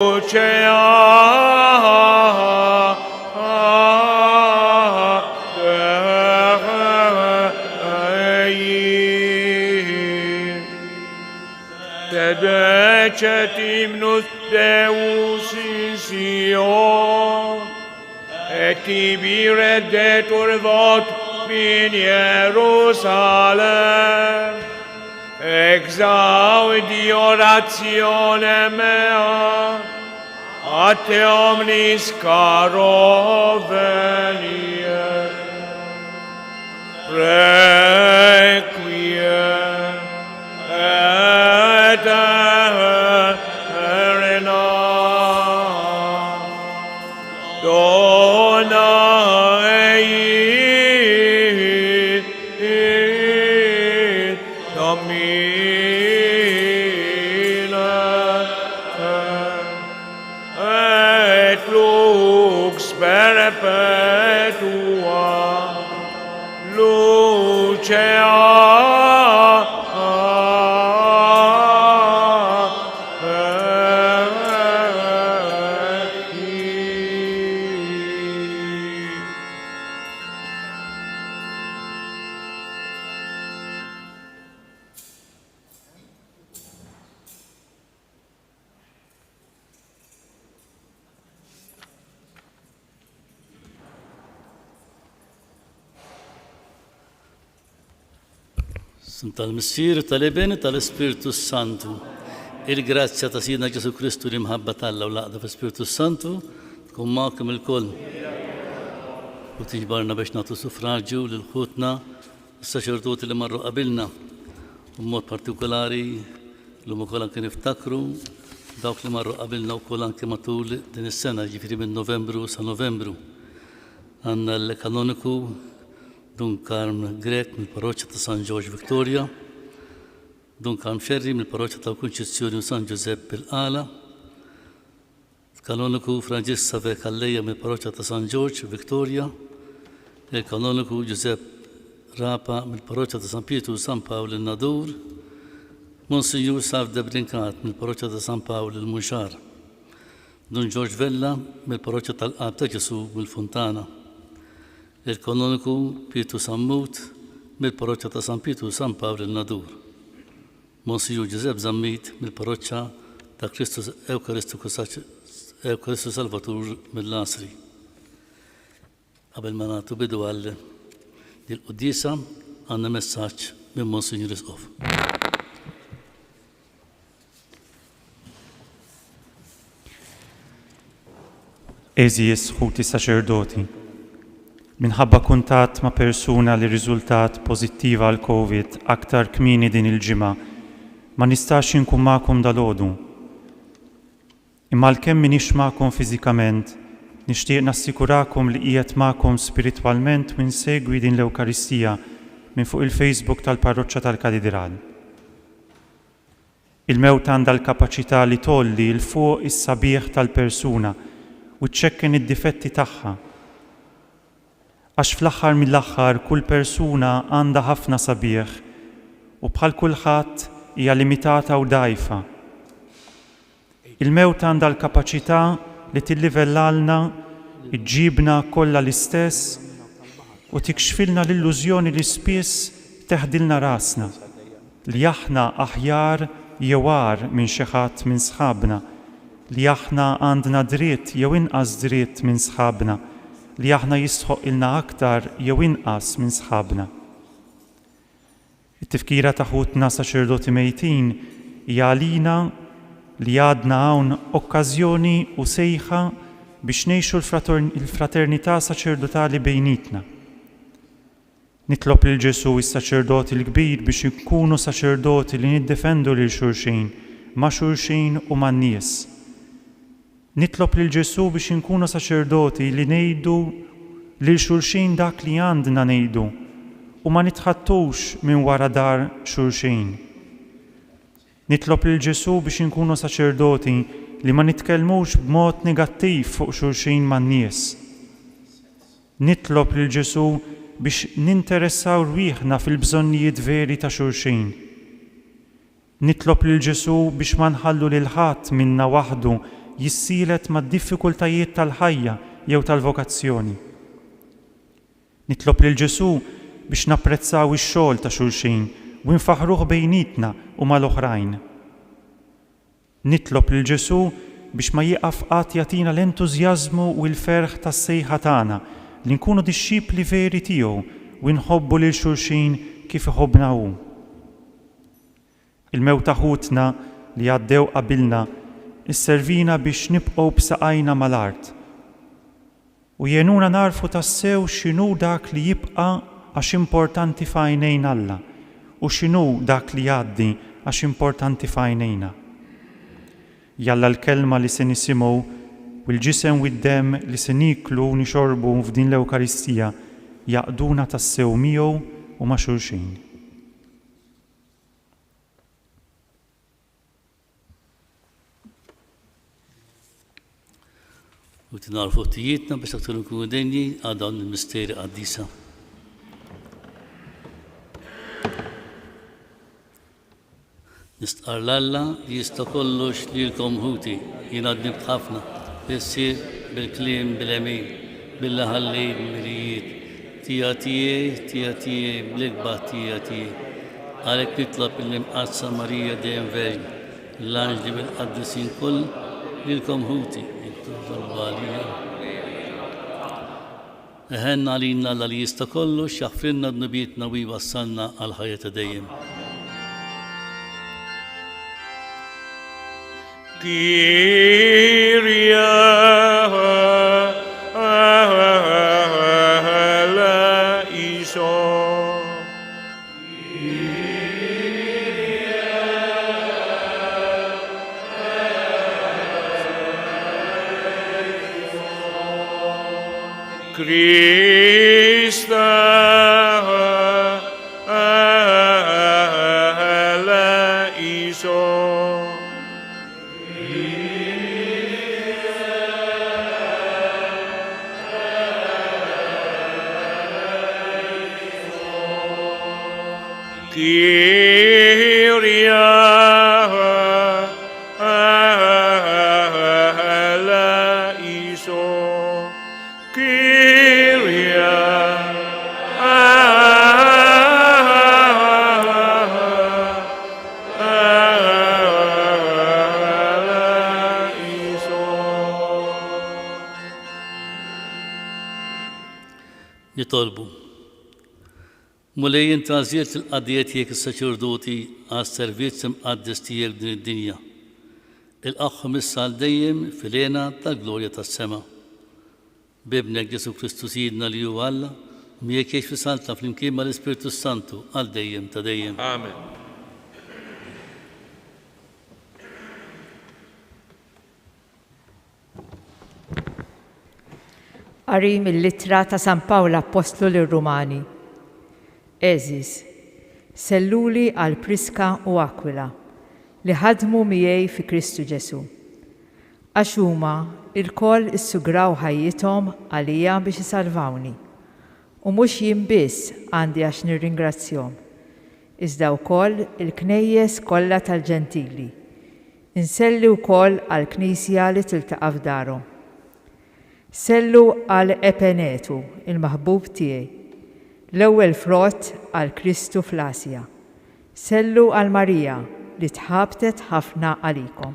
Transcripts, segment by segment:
Luce Dei. Te decet hymnus Deus in Sion, et tibi reddetur votum in Jerusalem. Exaudi oratione mea, a te omnis caro venie. Requiem aeterna. Dona ei Domine et lux perpetua luce Isem tal-Missier, tal-Iben, tal-Ispirtu Santu. Il-grazzja ta' Sidna Ġesu Kristu l-imħabba t'Alla u l-għaqda fl-Ispirtu Santu tkun magħkom ilkoll. U tiġbarna biex nagħtu suffraġġju lil ħutna s-saċerdoti li marru qabilna. U b'mod partikolari llum ukoll anke niftakru dawk li marru qabilna wkoll anke matul din is-sena, jiġifieri minn Novembru sa Novembru. Għandna l-kanoniku Dun Karm Grech mill-Parroċċa ta' San Ġorġ Victoria, Dun Karm Scerri mill-Parroċċa tal-Kunċizzjoni u San Ġużepp il-Qala, Il-Kanoniku Franġisk Saver Calleja mill-Parroċċa ta' San Ġorġ, Victoria, il-Kanoniku Ġużepp Rapa mill-Parroċċa ta' San Pietru u San Pawl in-Nadur, Monsinjur Salv Debrincat mill-Parroċċa ta' San Pawl il-Munxar, Dun Ġorġ Vella mill-Parroċċa tal-Qalb ta' Ġesù mill-Funtana, il-Kanoniku Pietru Sammut mill-Parroċċa ta' San Pietru u San Pawl in-Nadur. Monsinjur Ġużepp Zammit mill-Parroċċa ta' Kristu Ewkaristiku Ewkaristu Salvatur mill-Għasri. Qabel ma nagħtu bidu għal dil-quddiesa għandna messaġġ minn Monsinjur Isqof. Għeżież ħuti saċerdoti, minħabba kuntatt ma' persuna li rriżultat pożittiva għall-Covid aktar kmieni din il-ġimgħa, ma nistax inkun magħkom dalgħodu. Imma għalkemm m'iniex magħkom fiżikament, nixtieq nassikurakom li qiegħed magħkom spiritwalment u insegwi din l-Ewkaristija minn fuq il-Facebook tal-Parroċċa tal-Katidral. Il-mewt għandha l-kapaċità li tgħolli 'l fuq is-sabiħ tal-persuna u ċċekken id-difetti tagħha. Għax fl-aħħar mill-aħħar kull persuna għandha ħafna sabiħ u bħal kulħadd hija limitata u dgħajfa. Il-mewt għandha l-kapaċità li tillivellalna, iġġibna kollha l-istess u tikxfilna l-illużjoni li spiss teħdilna rasna, li aħna aħjar jew agħar minn xi ħadd minn sħabna, li aħna għandna dritt jew inqas dritt minn sħabna, li aħna jistħoqqilna aktar jew inqas minn sħabna. It-tifkira ta' ħutna saċerdoti mejtin hija għalina li għadna hawn okkażjoni u sejħa biex ngħixu l-fraternità saċerdotali bejnietna. Nitlob lil Ġesù is-Saċerdot il-Kbir biex inkunu saċerdoti li niddefendu lil xulxin, ma' xulxin u man-nies. Nitlob lil Ġesù biex inkunu saċerdoti li ngħidu lil xulxin dak li għandna ngħidu u ma nitħaddtux minn wara dar xulxin. Nitlob lil Ġesù biex inkunu saċerdoti li ma nitkellmux b'mod negattiv fuq xulxin man-nies. Nitlob lil Ġesù biex ninteressaw rwieħna fil-bżonnijiet veri ta' xulxin. Nitlob lil Ġesù biex ma nħallu lil ħadd minna waħdu jissielet mad-diffikultajiet tal-ħajja jew tal-vokazzjoni. Nitlob lil Ġesù biex napprezzaw ix-xogħol ta' xulxin u nfaħħruh bejnietna u mal-oħrajn. Nitlob lil Ġesù biex ma jieqaf qatt jagħtina l-entużjażmu u l-ferħ tas-sejħa tagħna li nkunu dixxipli veri tiegħu u nħobbu lil xulxin kif iħobbna hu. Il-mewt ta' ħutna li għaddew qabilna sservina biex nibqgħu b'saqajna mal-art u jgħinuna nagħrfu tassew x'inhu dak li jibqa' għax importanti f'għajnejn Alla u x'inhu dak li jgħaddi għax importanti f'għajnejna. Jalla l-Kelma li se nisimgħu u l-Ġisem u d-Demm li se nieklu u nixorbu f'din l-Ewkaristija jgħaqqduna tassew miegħu u ma' xulxin. U tinagħrfu ħtijietna biex aktar nkunu denji għal dawn il-misteri qaddisa. Nistqarr 'l Alla li jista' kollox lilkom ħuti, jiena dnibt ħafna, bil-ħsieb, bil-kliem, bil-għemil, billi ħallejt dmirijiet. Ħtija tiegħi, ħtija tiegħi, bl-ikbar ħtija tiegħi. Għalhekk nitlob lill-Imqaddsa Marija dejjem Verġni, l-anġli u l-qaddisin kollha, lilkom ħuti, itolbu għalija. Iħenn għalina Alla li jista' kollox, jaħfrilna dnubietna u jwassalna għall-ħajja ta' dejjem. Kyrie eleison. Christe eleison. Kyrie eleison. Kyrie Nitolbu. Mulej int għażilt il-qaddejja tiegħek is-saċerdoti għas-servizz imqaddes tiegħek f'din id-dinja. Ilqagħhom issa għal dejjem fil-hena tal-glorja tas-sema. B'Ibnek Ġesù Kristu Sidna li hu Alla, u miegħek jgħix fis-saltna flimkien mal-Ispirtu s-Santu għal dejjem ta' dejjem. Amen. Qari mill-Ittra ta' San Pawl Appostlu lir-Rumani. Għeżież, selluli għal Priska u Akwila, li ħadmu miegħi fi Kristu Ġesù. Għax huma lkoll issugraw ħajjithom għalija biex isalvawni. U mhux jien biss għandi għax nirringrazzjhom, iżda wkoll il-knejjes kollha tal-Ġentili. Inselli wkoll għall-Knisja li tiltaqa' f'darhom. Sellu għal Epenetu, il-maħbub tiegħi, l-ewwel frott għal Kristu fl-Asja. Sellu għal Marija, li tħabtet ħafna għalikom.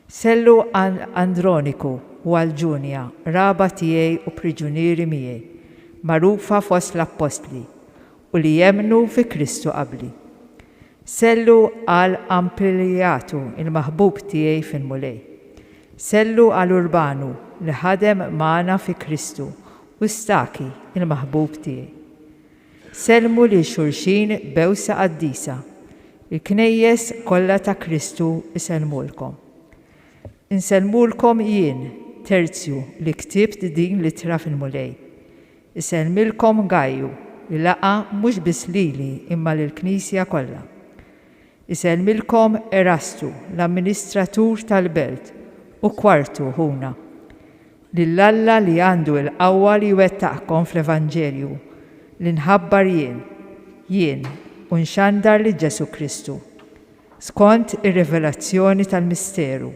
Sellu għal Androniku u għal Ġunja, qraba tiegħi u priġunieri miegħi, magħrufa fost l-appostli, u li jemmnu fi Kristu qabli. Sellu għal Amplijatu, il-maħbub tiegħi fil-Mulej. Sellu għal Urbanu, li ħadem magħna fi Kristu, u Staki, il-maħbub tiegħi. Sellmu lil xulxin b'bewsa qaddisa. Il-knejjes kollha ta' Kristu jsellmulkom. Insellmulkom jien, Terzju, li ktibt din l-ittra fil-Mulej. Isellmilkom Gajju, li laqa' mhux biss lili imma lill-Knisja kollha. Isellmilkom Erastu, l-amministratur tal-belt, u Kwartu, ħuna. Lil Alla li għandu l-qawwa li jwettaqkom fl-Evanġelju li nħabbar jien, jien u nxandar lil Ġesù Kristu, skont ir-rivelazzjoni tal-misteru.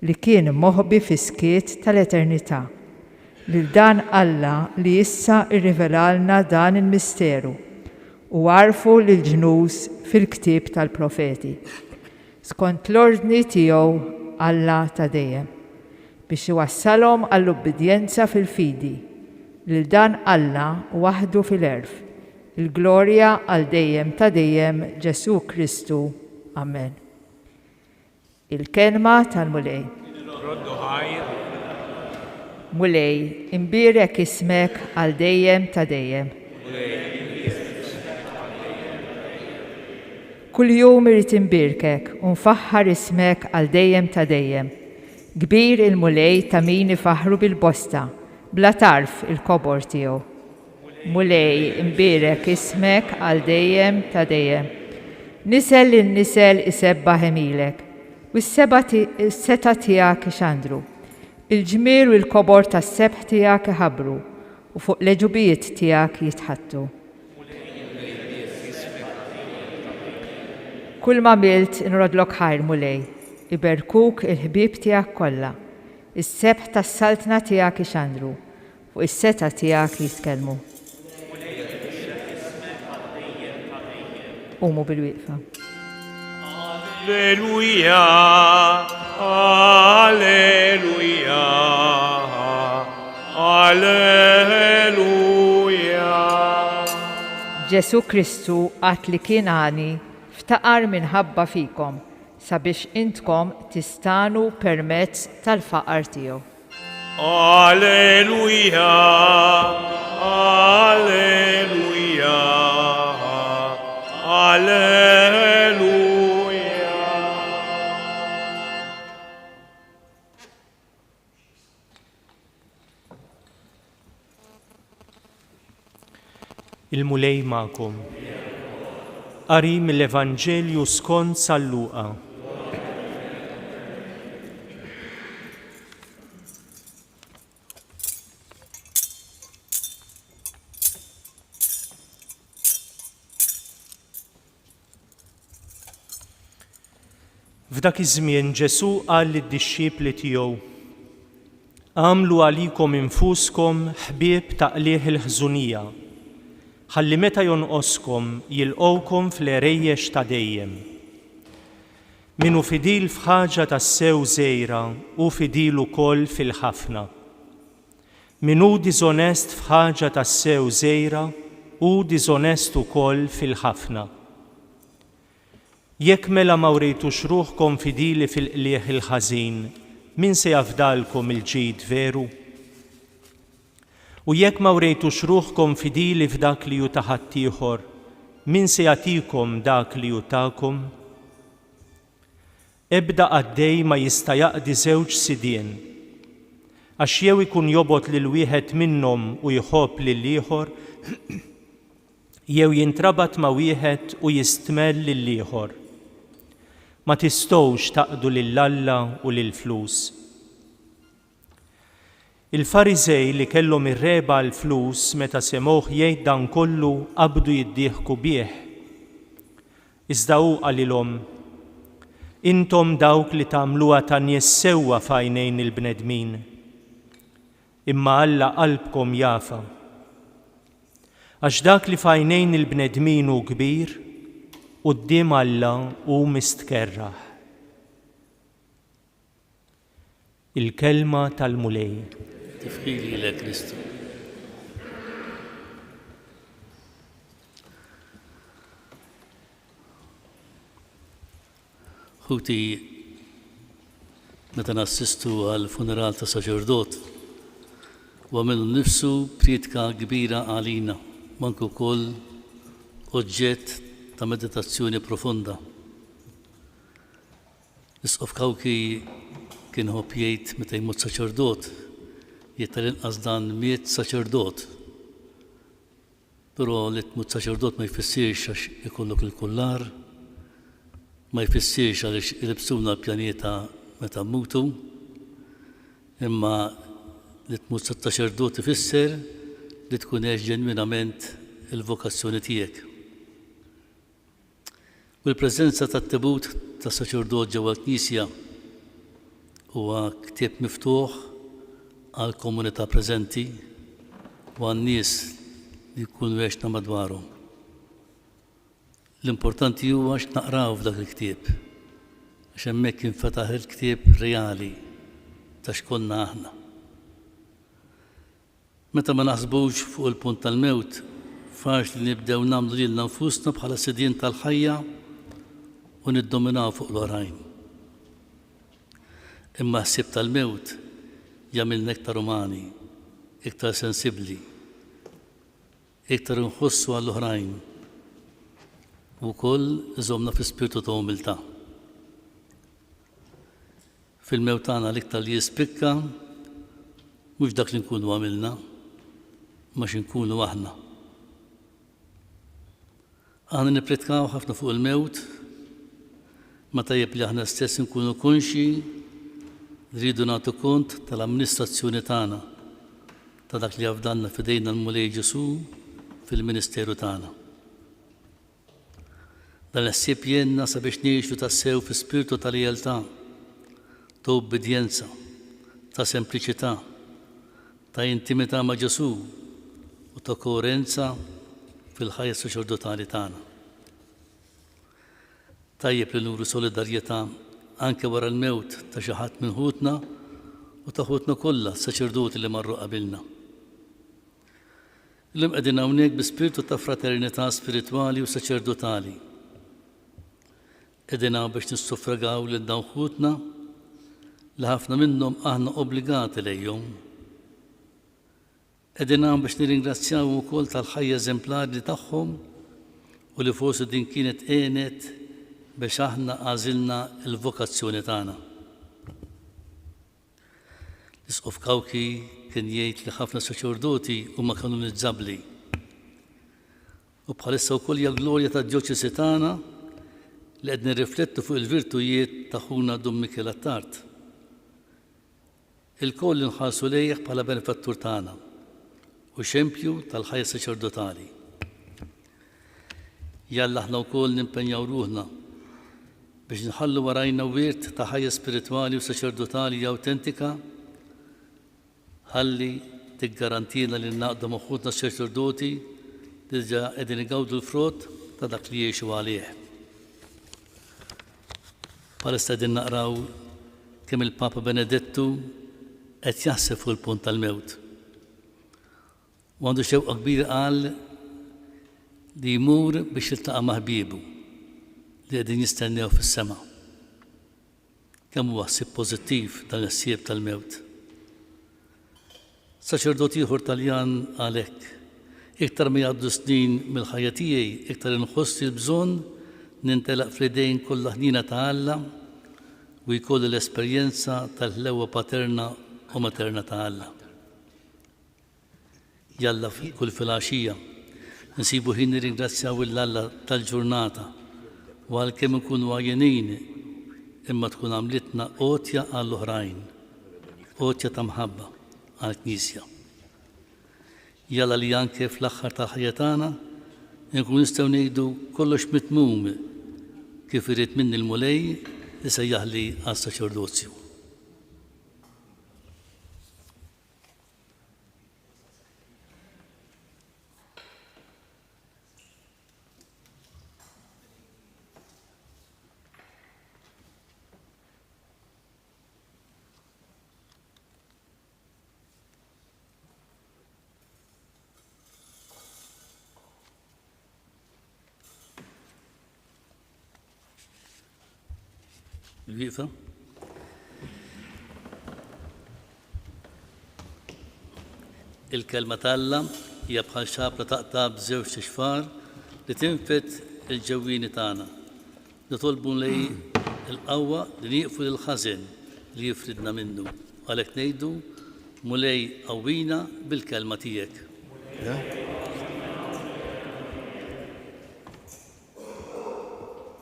li kien moħbi fis-skiet tal-eternità, lil dan Alla li issa rrivelalna dan il-misteru u għarrfu lill-ġnus fil-ktieb tal-profeti, skont l-ordni tiegħu Alla ta' dejjem, biex iwassalhom għall-ubbidjenza fil-fidi, lil dan Alla waħdu fil-għerf, il-glorja għal dejjem ta' dejjem Ġesù Kristu. Amen. Il-Kelma tal-Mulej. Nroddu ħajr. Mulej, imbierek ismek għal dejjem ta' dejjem. Mulej, imbierek ismek għal dejjem ta' dejjem. Kull jum irrid imbierkek u nfaħħar ismek għal dejjem ta' dejjem. Kbir il-Mulej ta' min ifaħħru bil-bosta, bla tarf il-kobor tiegħu. Mulej, imbierek ismek għal dejjem ta' dejjem. Nisel lil nisel isebbaħ għemilek, u s-setgħa tiegħek ixandru. Il-ġmiel u l-kobor tas-sebħ tiegħek iħabbru, u fuq l-għeġubijiet tiegħek jitħaddtu. Kull m'għamilt inroddlok ħajr, Mulej, iberkuk il-ħbieb tiegħek kollha. Is-sebħ tas-saltna tiegħek ixandru, Fuq is-setgħa tiegħek jitkellmu. Qumu bilwieqfa. Alleluja, Alleluja, Alleluja. Ġesù Kristu għad li kien għani ftaqar minħabba fikom sabiex intkom tistagħnu permezz tal-faqar tiegħu. Alleluja, Alleluja, Alleluja. Il-Mulej magħkom. Qari mill-Evanġelju skont San Luqa. F'dak iż-żmien Ġesù qal lid-dixxipli tiegħu, Agħmlu għalikom infuskom ħbieb ta' qligħ il-ħżunija, ħalli meta jonqoskom jilqgħukom fl-għerejjex ta' dejjem. Min hu fidil f'ħaġa tassew żgħira hu fidil ukoll fil-ħafna. Min hu diżonest f'ħaġa tassew żgħira hu diżonest ukoll fil-ħafna. Jekk mela ma wrejtux ruħkom fidili fil-qligħ il-ħażin, min se jafdalkom il-ġid veru? U jekk ma wrejtux ruħkom fidili f'dak li hu ta' ħaddieħor, min se jagħtikom dak li hu tagħkom? Ebda qaddej ma jista' jaqdi żewġ sidien, għax jew ikun jobgħod lil wieħed minnhom u jħobb lill-ieħor, jew jintrabat ma' wieħed u jistmell lill-ieħor. Ma tistgħux taqdu lil Alla u lill-flus. Il-Fariżej li kellhom ir-regħba għall-flus meta semgħuh jgħid dan kollu qabdu jiddieħku bih. Iżda hu qalilhom, Intom dawk li tagħmluha ta' nies sewwa f'għajnejn il-bnedmin. Imma Alla qalbkom jafha. Għax dak li f'għajnejn il-bnedmin hu kbir, quddiem Alla hu mistkerrah. Il-Kelma tal-Mulej. Tifħir lilek Kristu. Ħuti, meta nassistu għal funeral ta' saċerdot, huwa minnu nnifsu prietka kbira għalina, ma anke wkoll oġġett ta' meditazzjoni profonda. L-Isqof Cauchi kien iħobb jgħid meta jmut saċerdot, jgħid tal-inqas dan miet saċerdot. Però li tmut saċerdot ma jfissirx għax ikollok il-kullar, ma jfissirx għaliex ilibsuna l-pjaneta meta mmutu, imma li tmut saċerdot ifisser li tkun għext ġenwinament il-vokazzjoni tiegħek. U l-preżenza tat-tebut tas-saċerdot ġewwa l-knisja. Huwa ktieb miftuħ għall-komunità preżenti u għan-nies li jkunu għexna madwarhom. L-importanti huwa x'naqraw f'dak il-ktieb, għax hemmhekk jinfetaħ il-ktieb reali ta' x'konna aħna. Meta ma naħsbux fuq il-punt tal-mewt, faċli nibdew nagħmlu lilna nfusna bħala sidien tal-ħajja u niddominaw fuq l-oħrajn. Imma l-ħsieb tal-mewt jagħmilna iktar umani, iktar sensibbli, iktar inħossu għall-oħrajn u wkoll iżommna fi spirtu ta' umiltà. Fil-mewt tagħna l-iktar li jispikka mhux dak li nkunu għamilna, imma xi nkunu aħna. Aħna nippritkaw ħafna fuq il-mewt, ma tajjeb li aħna stess nkunu konxji li rridu nagħtu kont tal-amministrazzjoni tagħna ta' dak li afdanna f'idejna l-Mulej Ġesù fil-ministeru tagħna. Dan il-ħsieb jgħinna sabiex ngħixu tassew fi spirtu ta' lealtà, ta' ubbidjenza, ta' sempliċità, ta' intimità ma' Ġesù u ta' koerenza fil-ħajja saċerdotali tagħna. Tajjeb li nuru solidarjetà anke wara l-mewt ta' xi ħadd minn ħutna u ta' ħutna kollha saċerdoti li marru qabilna. Illum qegħdin hawnhekk bi spirtu ta' fraternità spiritwali u saċerdotali. Qegħdin hawn biex nissuffragaw lil dawn ħutna li ħafna minnhom aħna obbligati lejhom. Qegħdin hawn biex nirringrazzjawhom ukoll tal-ħajja eżemplari tagħhom u li forsi din kienet għenet biex aħna għażilna l-vokazzjoni tagħna. L-Isqof Cauchi kien jgħid li ħafna saċerdoti huma kanonizzabbli. U bħalissa wkoll hija glorja tad-djoċesi tagħna li qed nirriflettu fuq il-virtujiet ta' ħuna Dun Mikiel Attard. Ilkoll inħarsu lejh bħala benefattur tagħna u xempju tal-ħajja saċerdotali. Jalla aħna wkoll nimpenjaw ruħna biex nħallu warajna wirt ta' ħajja spiritwali u saċerdotali awtentika ħalli tiggarantina li naqdu ma' ħutna saċerdoti li diġà qegħdin igawdu l-frott ta' dak li jgħixu għalih. Bħalissa qegħdin naqraw kemm il-Papa Benedettu qed jaħseb fuq il-punt tal-mewt. U għandu xewqa kbira qal li jmur biex jiltaqa' ma' ħbiebu li qegħdin jistennew fis-sema. Kemm huwa ħsieb pożittiv dan il-ħsieb tal-mewt. Saċerdot ieħor Taljan qal hekk, Iktar ma jgħaddu snin mill-ħajja tiegħi, iktar inħoss il-bżonn nintelaq fl-idejn kollha ħniena ta' Alla u jkolli l-esperjenza tal-ħlewwa paterna u materna ta' Alla. Jalla kull filgħaxija nsibu ħin nirringrazzjaw 'il Alla tal-ġurnata u għalkemm inkunu għajjenin imma tkun għamlitna għotja għall-oħrajn, għotja ta' mħabba għall-Knisja. Jalla li anke fl-aħħar tal-ħajja tagħna nkunu nistgħu ngħidu kollox mitmum kif irid minni l-Mulej li sejjaħli għas-saċerdozju. Bil-wieqfa. Il-kelma ta' Alla hija bħal xabla taqta' b'żewġt ixfar li tinfed il-ġewwieni tagħna. Nitolbu lej il-qawwa li nieqfu lill-ħażen li jifridna minnu. Għalhekk ngħidu, Mulej qawwina bil-kelma tiegħek.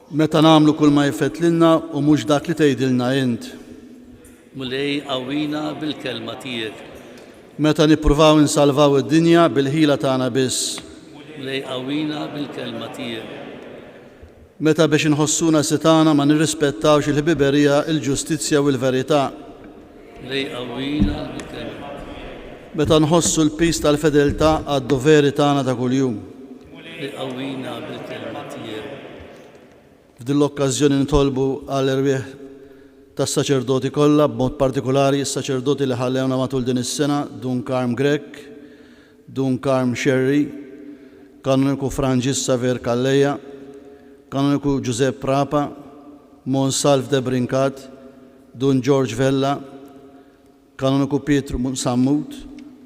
Meta nagħmlu kull ma jfettlilna u mhux dak li tgħidilna int. Mulej qawwina bil-kelma tiegħek. Meta nippruvaw insalvaw id-dinja bil-ħila tagħna biss. Mulej qawwina bil-kelma tiegħek. Meta biex inħossuna setgħana ma nirrispettawx il-ħbiberija, il-ġustizzja u l-verità. Mulej qawwina bil-kelma. Meta nħossu l-piż tal-fedeltà għad-doveri tagħna ta' kuljum. Mulej qawwina bil-kelma tiegħek. F'din l-okkażjoni nitolbu għall-erwieħ tas-saċerdoti kollha, b'mod partikulari s-saċerdoti li ħallewna matul din is-sena, Dun Karm Grech, Dun Karm Scerri, Kanoniku Franġis Saver Calleja, Kanoniku Ġużepp Rapa, Mons Salv Debrincat, Dun Ġorġ Vella, Kanoniku Pietru Sammut,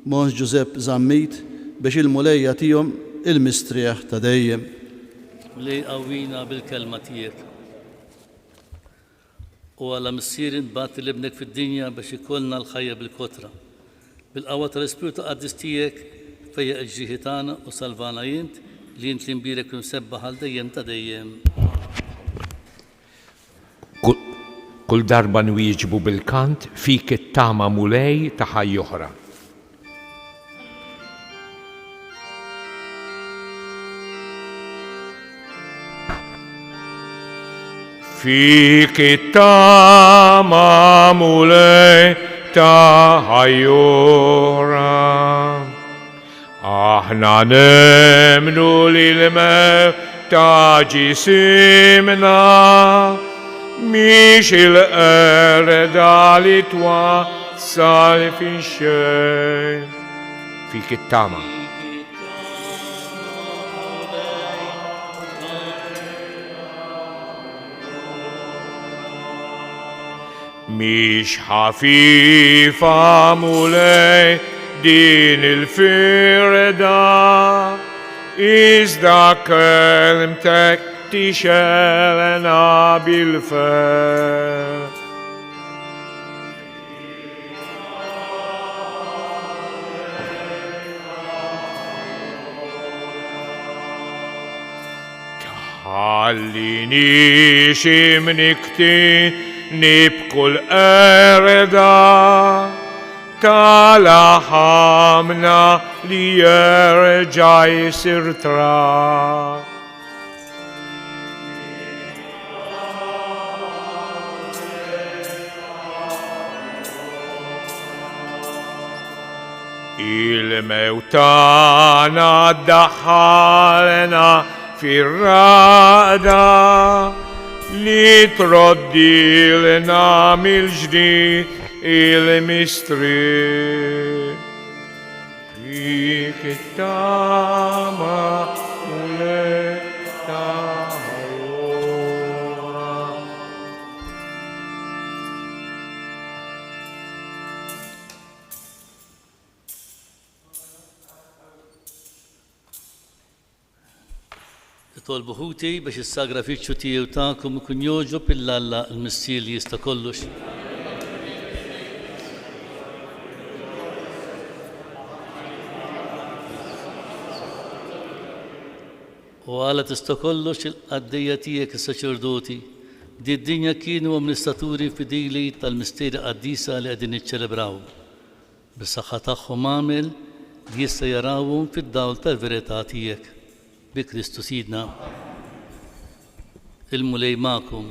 Mons Ġużepp Zammit, biex il-Mulej jagħtihom il-mistrieħ ta' dejjem. Mulej qawwina bil-kelma tiegħek. O Alla Missier int bgħatt lil Ibnek fid-dinja biex ikollna l-ħajja bil-kotra. Bil-qawwa tal-Ispirtu Qaddis tiegħek fejjaq il-ġrieħi tagħna u salvana int li int l-imbierek u l-imsebbaħ għal dejjem ta' dejjem. Kull darba nwieġbu bil-kant Fik it-tama Mulej ta' ħajja oħra. Fik it-tama Mulej ta' ħajja oħra. Aħna nemmnu li l-mewt ta' ġisimna mhix il-qerda li twassal fix-xejn. Fik it-tama. Mhix ħafifa Mulej din il-firda, iżda kelmtek tixgħelna bil-ferħ. Tħallinix imnikktin nibku l-qerda ta' laħamna li jerġa' jsir trab. Il-mewt tagħna ddaħħalna fir-raqda li troddilna mill-ġdid il-mistrieħ. Fik it-tama Mulej ta' ħajja. Itolbu ħuti biex is-sagrafiċċju tiegħi u tagħkom ikun jogħġob 'il Alla l-Missier li jista' kollox. O Alla tista' kollox, il-qaddejja tiegħek is-saċerdoti, f'did-dinja kienu amministraturi fidili tal-misteri qaddisa li qegħdin niċċelebraw. Bis-saħħa tagħhom agħmel li issa jarawhom fid-dawl tal-verità tiegħek. Bi Kristu Sidna. Il-Mulej magħkom.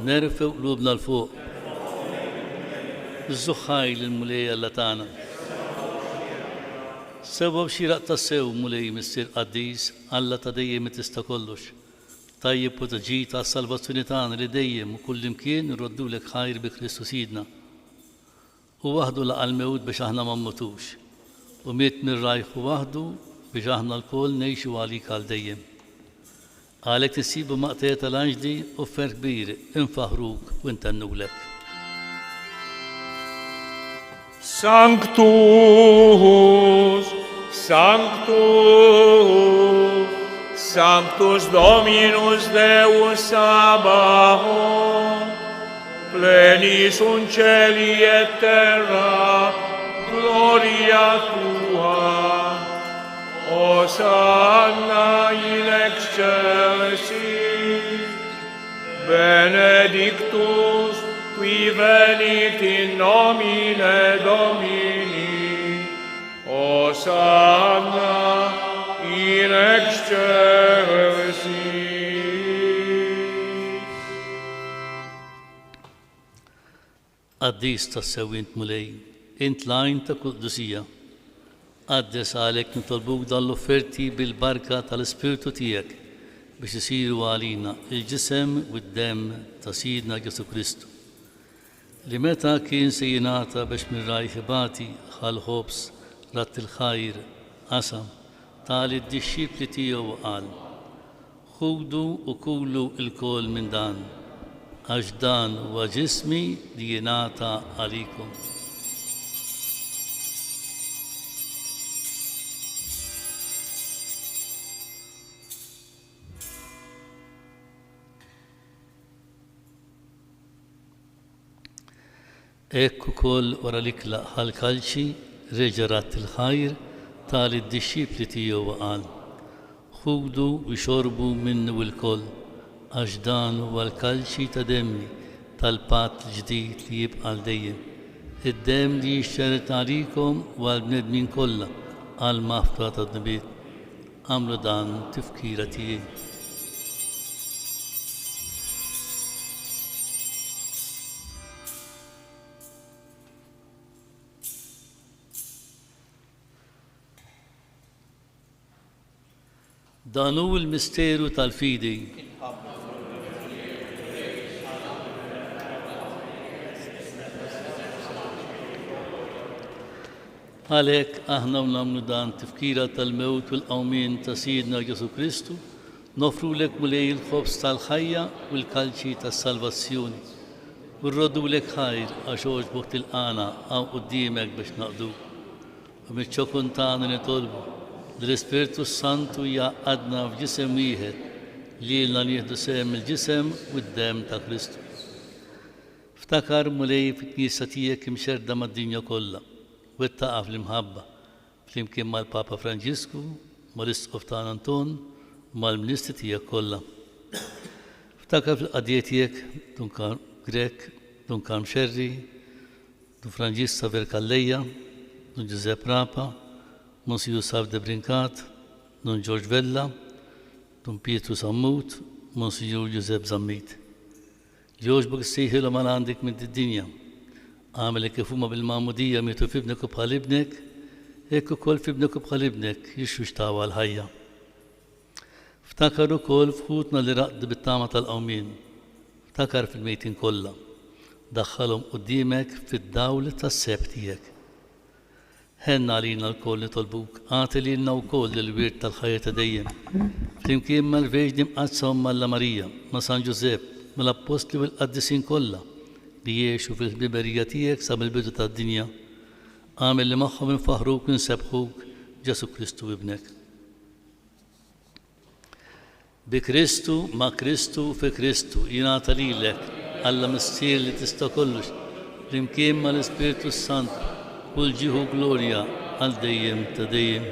Nerfgħu qlubna 'l fuq. Niżżuh ħaj lill-Mulej Alla tagħna. Sewwa u xieraq tassew, Mulej Missier qaddis, Alla ta' dejjem li tista' kollox. Tajjeb u ta' ġid għas-salvazzjoni tagħna li dejjem u kullimkien irroddulek ħajr bi Kristu Sidna. Hu waħdu laqa' l-mewt biex aħna ma mmutux, u miet minn rajh hu waħdu biex aħna lkoll ngħixu għalik għal dejjem. Għalhekk insibu maqtgħija tal-anġli u b'ferħ kbir infaħħruk u ntennulek. Sanctus, Sanctus, Sanctus Dominus Deus Sabaoth, Pleni sunt celi et terra, gloria tua. Hosanna in excelsis, benedictus qui venit in nomine Domini. Hosanna in excelsis. Qaddis tassew int Mulej, int l-għajn ta' kull qdusija. Qaddes għalhekk nitolbuk dawn l-offerti bil-barka tal-Ispirtu tiegħek biex isiru għalina l-ġisem u d-demm ta' Sidna Ġesù Kristu, li meta kien se jingħata biex minn rajh ibati, ħa l-ħobż, radd il-ħajr, qasam, ta lid-dixxipli tiegħu u qal, Ħudu u kulu lkoll minn dan, għax dan huwa ġismi li jingħata għalikom. Hekk ukoll wara l-ikla ħa l-kalċi, reġa' radd il-ħajr, ta lid-dixxipli tiegħu u qal, Ħudu u xorbu minnu lkoll, għax dan huwa l-kalċi ta' demmi tal-patt l-ġdid li jibqa' għal dejjem, id-demm li jixxerred għalikom u għall-bnedmin kollha għall-maħfra tad-dnubiet. Agħmlu dan tifkira tiegħi. Dan hu l-misteru tal-fidi. Għalhekk, aħna u nagħmlu dan tifkira tal-mewt u l-qawmien ta' Sidna Ġesù Kristu, noffrulek Mulej il-ħobż tal-ħajja u l-kalċi tas-salvazzjoni, u rroddulek ħajr għax għoġbok tilqagħna hawn quddiemek biex naqduk. U miċ-ċokon tagħna nitolbu li l-Ispirtu s-Santu jgħaqqadna f'ġisem wieħed, lilna nieħdu sehem mill-ġisem u d-demm ta' Kristu. Ftakar, Mulej, fil-Knisja tiegħek imxerrda mad-dinja kollha, wettaqha fl-imħabba, flimkien mal-Papa Franġisku, mal-Isqof tagħna Anton u mal-ministri tiegħek kollha. Ftakar fil-qaddejja tiegħek, Dun Karm Grech, Dun Karm Xerri, Dun Franġisk Saver Calleja, Dun Ġużepp Rapa, Monsinjur Salv Debrincat, Dun Ġorġ Vella, Dun Pietru Sammut, Monsinjur Ġużepp Zammit. Jogħġbok issejħilhom għal għandek minn did-dinja. Agħmel hekk kif huma bil-magħmudija mietu f'Ibnek u bħal Ibnek, hekk ukoll f'Ibnek u bħal Ibnek jirxuxtaw għall-ħajja. Ftakar ukoll f'ħutna li raqdu bit-tama tal-qawmien. Ftakar fil-mejtin kollha. Daħħalhom quddiemek fid-dawl tas-sebħ tiegħek. Ħenn għalina lkoll nitolbuk, agħti lilna wkoll il-wirt tal-ħajja ta' dejjem, flimkien mal-Verġni Mqaddsa Omm Alla Marija, ma' San Ġużepp, mal-Appostli u l-qaddisin kollha li għexu fil-ħbiberija tiegħek sa mill-bidu tad-dinja. Agħmel li magħhom infaħħruk u nsebbħuk, Ġesù Kristu Ibnek. Bi Kristu, ma' Kristu u fi Kristu, jingħata lilek, Alla Missier li tista' kollox, flimkien mal-Ispirtu s-Santu, kull ġieħ u glorja għal dejjem ta' dejjem.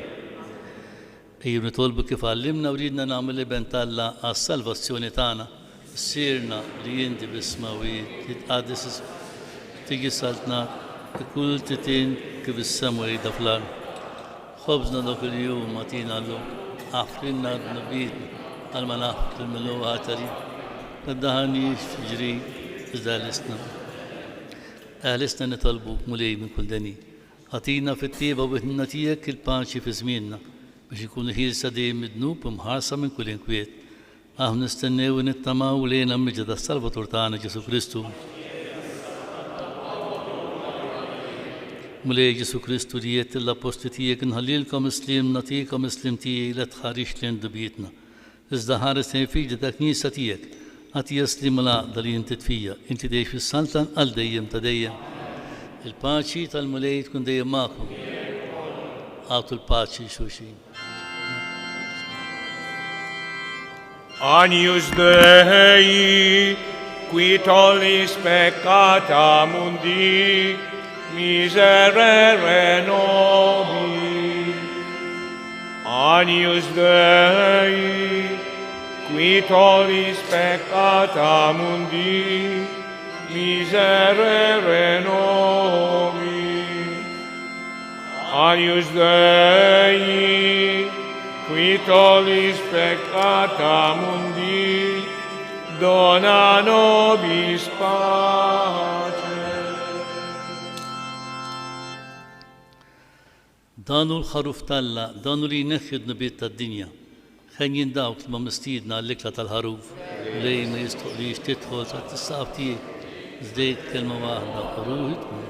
Ejjew nitolbu kif għallimna u riedna nagħmlu l-Iben t'Alla għas-salvazzjoni tagħna. Missierna li inti fis-smewwiet, jitqaddes ismek, tiġi saltnat, ikun il-titien kif is-sema jgħidha fl-art. Ħobżna dak il-jum agħtina llum, aħfrilna dnubietna bħalma naħfru lil min hu ħati għalina. La ddaħħalniex fi ġrib, iżda eħlisna. Eħlisna nitolbuk, Mulej, minn kull deni. Agħtina fit-tjieba u bil-ħniena tiegħek il-paċi fi żmienna, biex inkunu ħielsa dejjem mid-dnub u mħarsa minn kull inkwiet. Aħna nistennew u nittamaw lejn l-miġja tas-Salvatur tagħna Ġesù Kristu. Mulej Ġesù Kristu li għedt lill-appostli tiegħek inħallilkom is-sliem nagħtikom is-sliem tiegħi la tħarisx lejn dnubietna. Iżda ħares lejn il-fidi tal-Knisja tiegħek. Agħtiha s-sliem u l-għaqda li inti tfija, inti tgħix fis-saltan għal dejjem ta' dejjem. Il-paċi tal-Mulej tkun dejjem magħkom. Agħtu l-paċi lil xulxin. Agnus Dei, qui tollis peccata mundi, miserere nobis. Agnus Dei, qui tollis peccata mundi, miserere nobis. Agnus Dei, qui tollis peccata mundi, dona nobis pace. Dan hu l-Ħaruf t'Alla, dan hu li jneħħi d-dnubiet tad-dinja. Henjin dawk li huma mistiedna għall-ikla tal-Ħaruf. Mulej, ma jistħoqlix tidħol taħt is-saqaf tiegħi, iżda għid kelma waħda u ruħi tqum.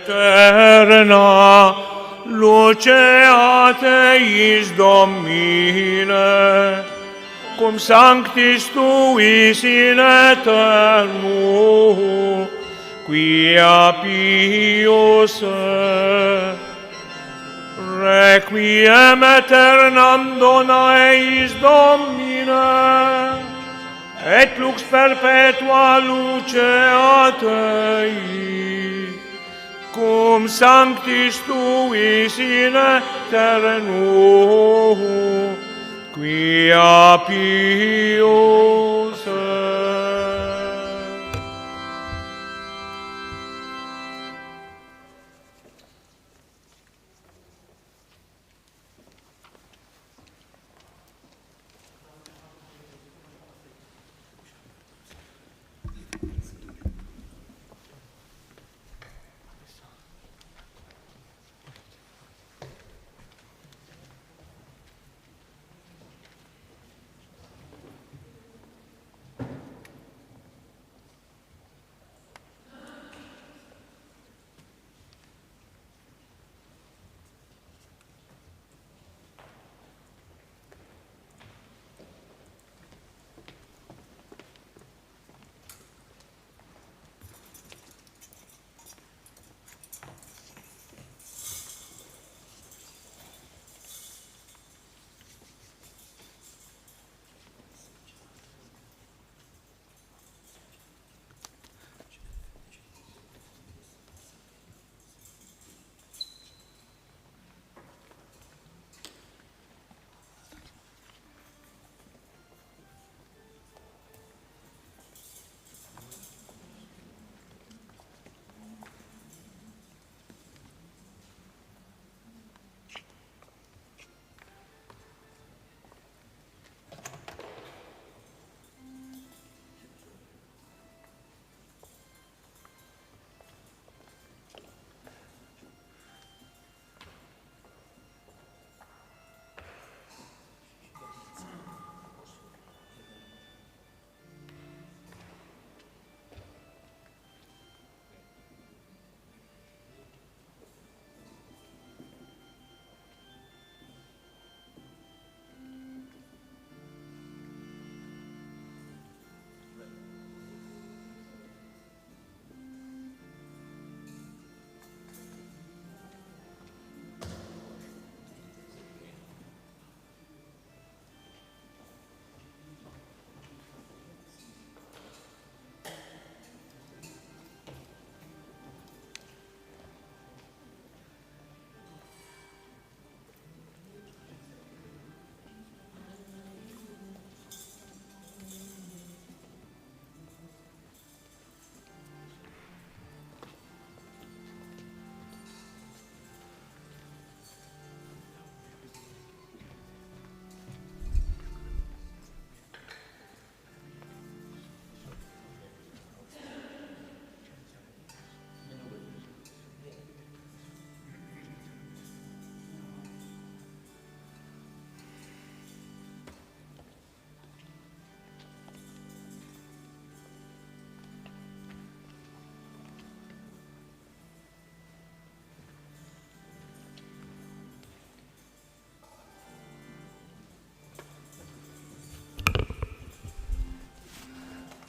Aeterna luceat eis Domine, cum sanctis tuis in aeterno, quia pius Requiem aeternam dona eis Domine, et lux perpetua luceat eis, cum sanctis tuis in aeterno, quia pius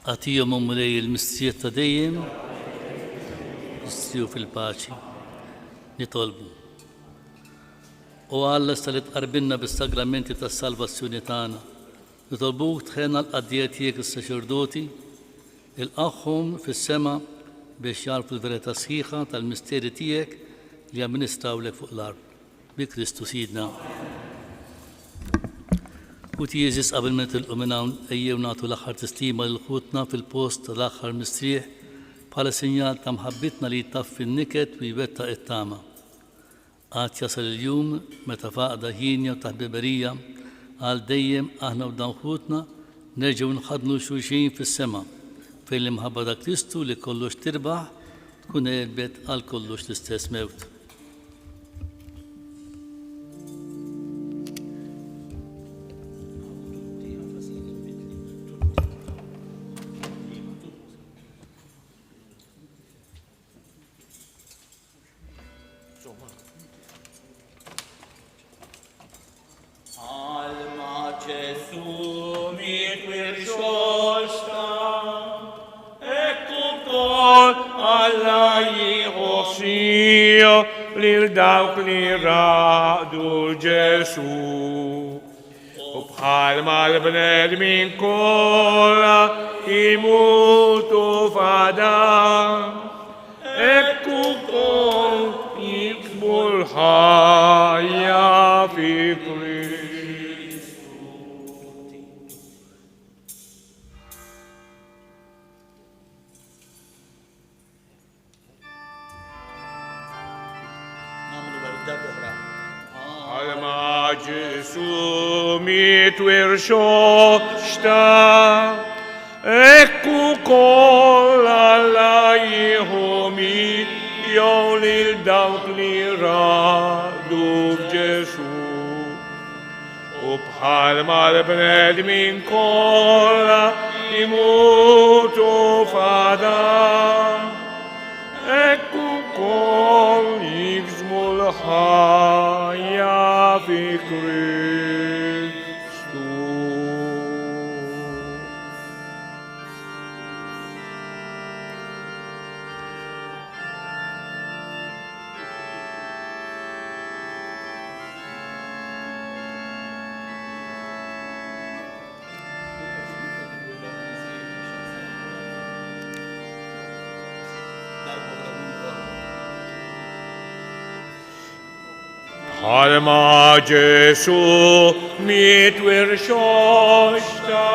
Agħtihom, o Mulej, il-mistrieħ ta' dejjem, jistrieħu fil-paċi. Nitolbu. O Alla, issa li tqarbinna bis-sagramenti tas-salvazzjoni tagħna, nitolbuk tħenn għall-qaddejja tiegħek is-saċerdoti, ilqagħhom fis-sema biex jagħrfu l-verità sħiħa tal-misteri tiegħek li jamministrawlek fuq l-art. Bi Kristu Sidna. Ħuti għeżież qabel ma nitilqu minn hawn ejjew nagħtu l-aħħar tislima lil ħutna fil-post tal-aħħar mistrieħ bħala sinjal ta' mħabbitna li jtaffi n-niket u jwettaq it-tama. Għad jasal il-jum meta f'għaqda hienja u ta' ħbiberija għal dejjem aħna u dawn ħutna nerġgħu nħaddnu 'l xulxin fis-sema fejn l-imħabba ta' Kristu li kollox tirbaħ tkun għelbet għal kollox l-istess mewt. Bħalma Ġesù miet u rxoxta, hekk ukoll Alla jieħu ħsieb lil dawk li raqdu Ġesù. U bħalma l-bnedmin kollha jmutu f'Adam, Hekk ukoll jiksbu l-ħajja fi Kristu. Nagħmlu darb'oħra. Bħalma Ġesù miet u rxoxta, hekk ukoll Alla jieħu miegħu lil dawk li raqdu f'Ġesù. U bħalma l-bnedmin kollha jmutu f'Adam, Hekk ukoll jiksbu l-ħajja fi Kristu. Bħalma Ġesù miet u rxoxta,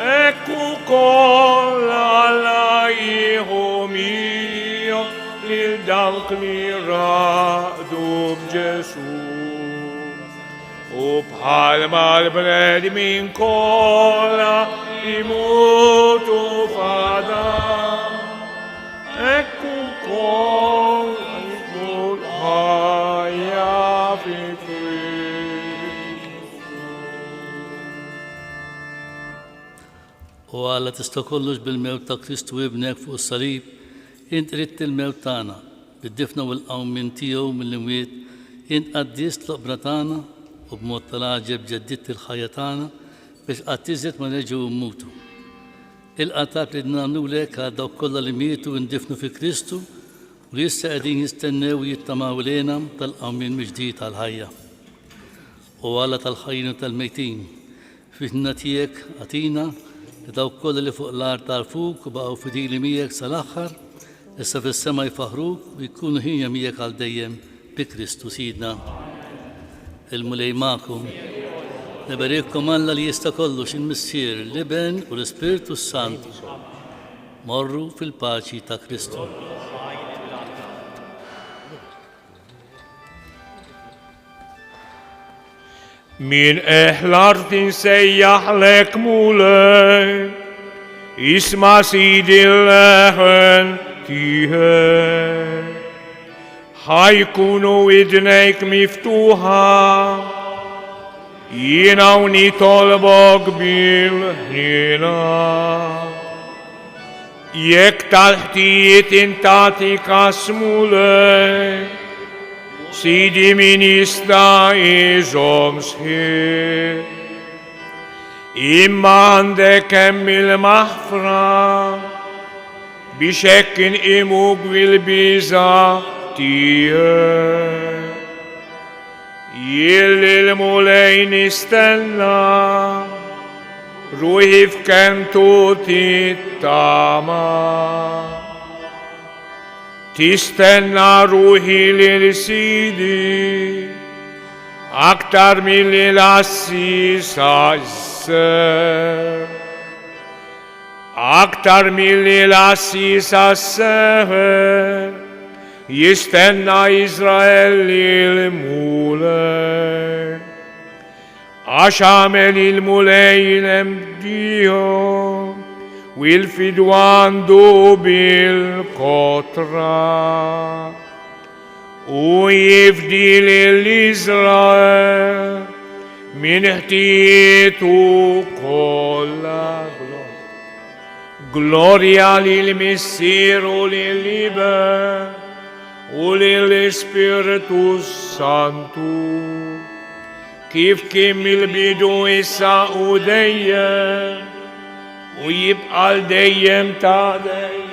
hekk ukoll Alla jieħu miegħu lil dawk li raqdu b'Ġesù. U bħalma l-bnedmin kollha jmutu f'Adam, hekk ukoll jieħdu l-ħajja fi Kristu. O Alla tista' kollox bil-mewt ta' Kristu Ibnek fuq is-salib, int ridt il-mewt tagħna, Bid-difna u l-qawmien tiegħu mill-imwiet, int qaddist l-oqbra tagħna u b'mod tal-għaġeb ġeddidt il-ħajja tagħna biex qatt iżjed ma nerġgħu mmutu. Ilqa' talb li nagħmlulek għal dawk kollha li mietu u ndifnu fi Kristu u li issa qegħdin jistennew u jittamaw l-hena tal-qawmien mill-ġdid għall-ħajja. O Alla tal-ħajjin u tal-mejtin, fil-ħniena tiegħek agħtina li dawk kollha li fuq l-art għarfuk u baqgħu fidili miegħek sal-aħħar, issa fis-sema jfaħħruk u jkunu ħienja miegħek għal dejjem bi Kristu Sidna. Il-Mulej magħkom. Iberikkom Alla li jista' kollox, il-Missier, l-Iben u l-Ispirtu s-Santu. Morru fil-paċi ta' Kristu. Min qiegħ l-art insejjaħlek Mulej, isma' Sidi l-leħen tiegħek. Ħa jkunu widnejk miftuħa, jien hawn nitolbok bil-ħniena. Jekk tal-ħtijiet intati kas Mulej, Sidi min jista' iżomm sħiħ. Imma għandek hemm il-maħfra biex hekk inqimuk bil-biża' tiegħek. Jien lill-Mulej nistenna, ruħi f'kelmtu tittama. Tistenna ruħi lil Sidi aktar milli l-għassiesa s-seħer. Aktar milli l-għassiesa s-seħer jistenna Iżrael lil Mulej. Għax għamel il-Mulej il-emdiju u l-fidwa għandu bil-kotra. U jifdi lil Iżrael minn ħtietu kollha. Glorja lil Missier u lil Iben u lil Ispirtu Santu. Kif kien mill-bidu issa u dejjem u jibqa' l dejjem ta' dejjem.